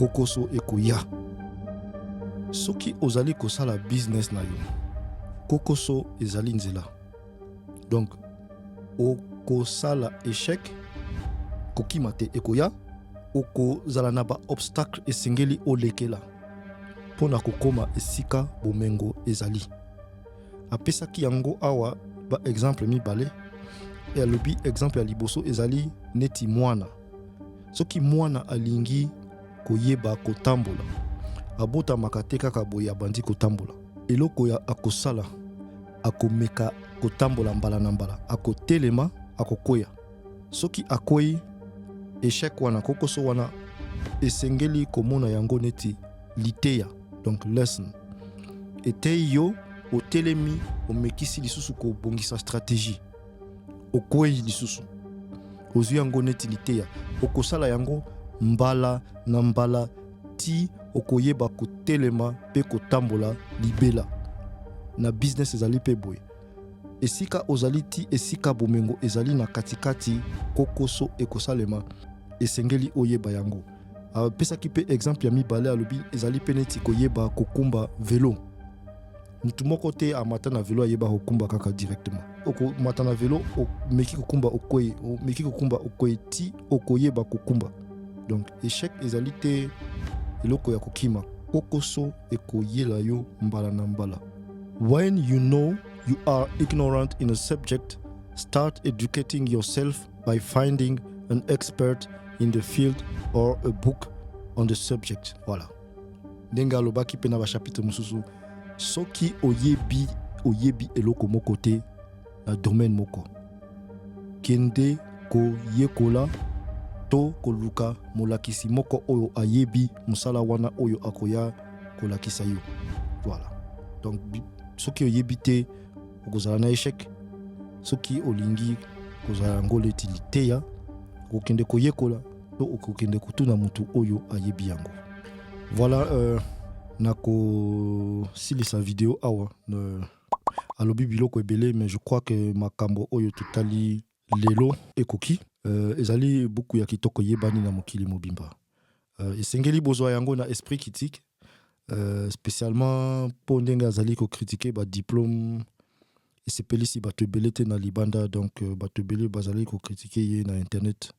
Kokoso ekoya. Soki ozali kosala business na yo, kokoso ezali nzela. Donc okosala échec, kokima te, ekoya. Okozala na ba obstacle esengeli olekela mpo na kokoma esika bomengo ezali. Apesaki yango awa ba exemple mibale. E alobi exemple ya liboso ezali neti mwana. Soki mwana alingi koyeba kotambola, abotamaka te kaka boye abandi kotambola. Eloko ya akosala, akomeka kotambola mbala na mbala, akotelema, akokweya. Soki akwei, échec wana, kokoso wana, esengeli komona yango neti liteya, donc lesson. Eteyi yo, otelemi, omekisi lisusu kobongisa stratégie, okwei lisusu, ozwi yango neti liteya. Okosala yango mbala na mbala ti okoyeba kotelema mpe kotambola libela. Na business ezali mpe boye. Esika ozali ti esika bomengo ezali na katikati, kokoso ekosalema, esengeli oyeba yango. Apesaki mpe exemple ya mibale, alobi ezali mpe neti koyeba kokumba velo. Mutu moko te amata na velo ayeba kokumba kaka directement. Okomata na velo, omeki kokumba, okwei, omeki kokumba, okwei, ti okoyeba kokumba. Donc échec ezali te eloko ya kokima. Kokoso ekoyela yo mbala na mbala. When you know you are ignorant in a subject, start educating yourself by finding an expert in the field or a book on the subject. Voilà. Ndenge alobaki mpe na bachapitre mosusu, soki oyebi eloko moko te na domaine moko, kende koyekola to koluka molakisi moko oyo ayebi mosala wana oyo akoya kolakisa yo. Voilà. Donc soki oyebi te, okozala na échec. Soki olingi kozala yango neti liteya, okokende koyekola to okokende kotuna motu oyo ayebi yango. Voilà, nakosilisa video awa. Alobi biloko ebele, mais je crois que makambo oyo totali lelo ekoki. Ezali buku ya kitoko, eyebani na mokili mobimba. Esengeli bozwa yango na esprit critique, spécialement mpo ndenge azali kocritiquer badiplôme esepelisi bato ebele te na libanda. Donc bato ebele bazali kocritiquer ye na internet.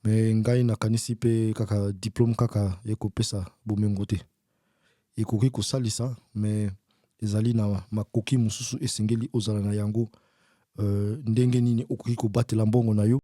Mais ngai nakanisi mpe kaka diplôme kaka ekopesa bomengo te. Ekoki kosalisa, mais ezali na makoki mosusu esengeli ozala na yango. Ndenge nini okoki kobatela mbongo na yo?